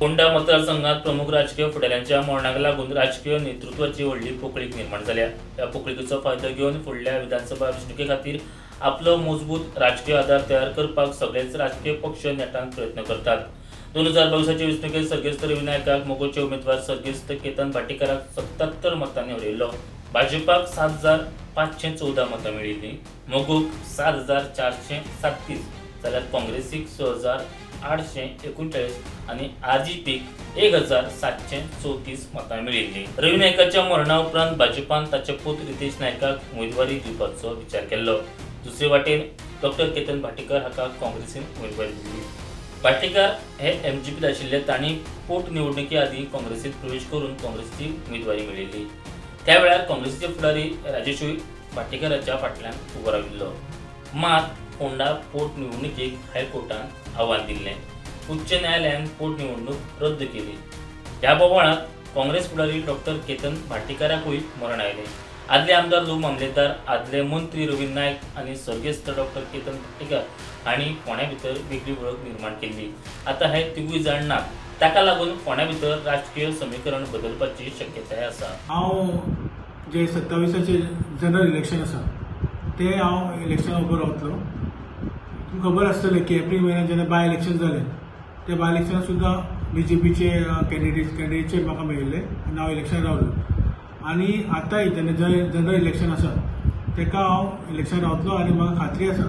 फोंडा मतदारसंघात प्रमुख राजकीय फुडाऱ्यांच्या मरणाक लागून राजकीय नेतृत्वाची व्हडली पोकळीक निर्माण जाल्या. ह्या पोकळीचो फायदो घेवन फुडल्या विधानसभा वेंचणुके खातीर आपलो मजबूत राजकीय आदार तयार करपाक सगळेच राजकीय पक्ष नेटान प्रयत्न करतात. 2022चे वेंचणुकेत सर्गेस्त रवी नायकाक मगोचे उमेदवार सर्गेस्त केतन भाटीकाराक 77 मतांनी हरयल्लो. भाजपाक 7514 मतां मेळिल्लीं, मगोक 7437, जाल्यार काँग्रेसीक 6839 आनी आरजीपीक 1734 मतां मेळिल्लीं. रवी नायकाच्या मरणा उपरांत भाजपान ताचे पूत रितेश नायकाक उमेदवारी दिवपाचो विचार केल्लो. दुसरे वाटेन डॉक्टर केतन भाटीकर हाका काँग्रेसीन उमेदवारी दिली. भाटीकार हे एमजीपीत आशिल्ले. तांणी पोटनिवडणुके आदीं काँग्रेसीत प्रवेश करून काँग्रेसीची उमेदवारी मेळयल्ली. त्या वेळार काँग्रेसीचे फुडारी राजेशूय भाटीकाराच्या फाटल्यान उबो राविल्लो. मात फोंडा पोटनिवडणुकेक हायकोर्टान आव्हान दिल्लें. उच्च न्यायालयान पोटनिवडणूक रद्द केली. ह्या बोवाळांत काँग्रेस फुडारी डॉक्टर केतन भाटीकाराकूय मरण आयलें. आदले आमदार लू मामलेदार, आदले मंत्री रवी नायक आनी सर्गेस्त डॉक्टर केतन भाटीकार हांणी फोंड्या भितर वेगळी वळख निर्माण केल्ली. आतां हे तिगूय जाण नात. ताका लागून फोंड्या भितर राजकीय समीकरण बदलपाची शक्यताय आसा. हांव जे 27आचे जनरल इलेक्शन आसा, ते हांव इलेक्शनाक उबो रावतलो. तुमकां खबर आसतलें की एप्रील म्हयन्यात जेन्ना बाय इलेक्शन जालें, त्या बाय इलेक्शनाक सुद्दां बीजेपीचे कॅन्डिडेटचे म्हाका मेळिल्ले आनी हांव इलेक्शन रावलो. आनी आतांय जेन्ना जनरल इलेक्शन आसा, ताका हांव इलेक्शन रावतलो आनी म्हाका खात्री आसा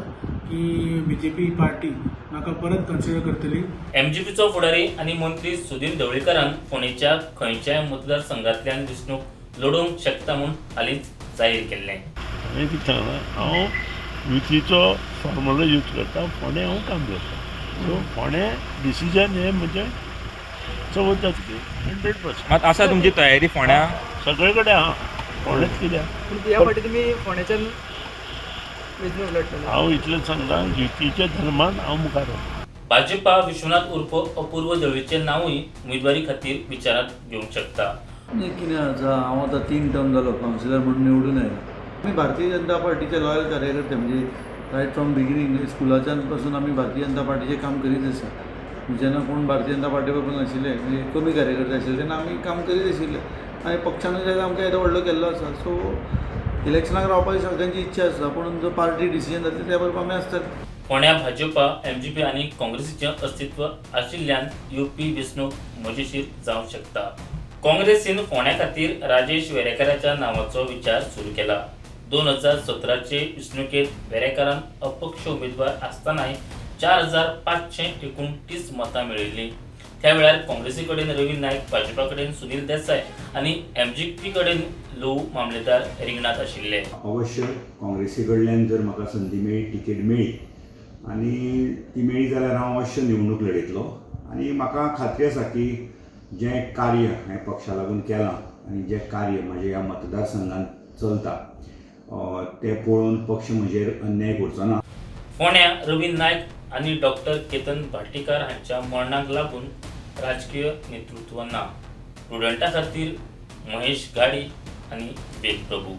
की बीजेपी पार्टी म्हाका परत कन्सिडर करतली. एमजीपीचो फुडारी आनी मंत्री सुदिन ढवळीकारान फोंडेच्या खंयच्याय मतदारसंघातल्यान वेंचणूक लडोवंक शकता म्हूण हालींच जाहीर केल्लें. हांवें कितें सांगलां, हांव युतीचो फॉर्मुला यूज करता. फोंडें हांव काम करता. सो फोंडें डिसिजन हें म्हजें चवथ जातली 100%. मात आसा तुमची तयारी फोंड्या? सगळे कडेन आहा. फोंडेच कित्याक? पूण ह्या फावटी तुमी फोंडेच्यान वेंचणूक लढटले? हांव इतलें सांगता, युतीच्या धर्मान हांव मुखार वता. भाजपा विश्वनाथ उर्फ अपूर्व दळवीचें नांवूय उमेदवारी खातीर विचारांत घेवंक शकता. न्ही, कितें आसा, हांव आतां 3 टर्म जालो कावन्सिलर म्हणून निवडून आयला. आमी भारतीय जनता पार्टीचे लॉयल कार्यकर्ते, म्हणजे रायट फ्रॉम बिगिनींग, स्कुलाच्यान पासून आमी भारतीय जनता पार्टीचें काम करीत आसा. जेन्ना कोण भारतीय जनता पार्टी बरोबर नाशिल्ले, म्हणजे कमी कार्यकर्ते आशिल्ले, तेन्ना आमी काम करीत आशिल्ले आनी पक्षानूय तेजो आमकां येदो व्हडलो केल्लो आसा. सो इलेक्शनाक रावपाची सगळ्यांची इच्छा आसा, पूण जो पार्टी डिसिजन जातली त्या बरोबर आमी आसतले. फोंड्या भाजपा, एमजीपी आनी काँग्रेसीचें अस्तित्व आशिल्ल्यान येवपी वेंचणूक मजेशीर जावंक शकता. काँग्रेसीन फोंड्या खातीर राजेश वेरेकाराच्या नांवाचो विचार सुरू केला. 2017चे वेंचणुकेत वेरेकारान अपक्ष उमेदवार आसतनाय 4529 मतां मेळिल्लीं. त्या वेळार काँग्रेसी कडेन रवी नायक, भाजपा कडेन सुनील देसाय आनी एमजीपी कडेन लोव मामलेदार रिंगणांत आशिल्ले. अवश्य, काँग्रेसी कडल्यान जर म्हाका संदी मेळ्ळी, तिकेट मेळ्ळी आनी ती मेळ्ळी जाल्यार हांव अवश्य निवडणूक लडयतलो. आनी म्हाका खात्री आसा की जें कार्य हांवें पक्षा लागून केलां आनी जें कार्य म्हज्या ह्या मतदारसंघांत चलता, तें पळोवन पक्ष म्हजेर अन्याय करचो ना. फोंड्या रवी नायक आनी डॉक्टर केतन भाटीकार हांच्या मरणाक लागून राजकीय नेतृत्व ना. प्रुडंटा खातीर महेश गाडी आनी वेद प्रभू.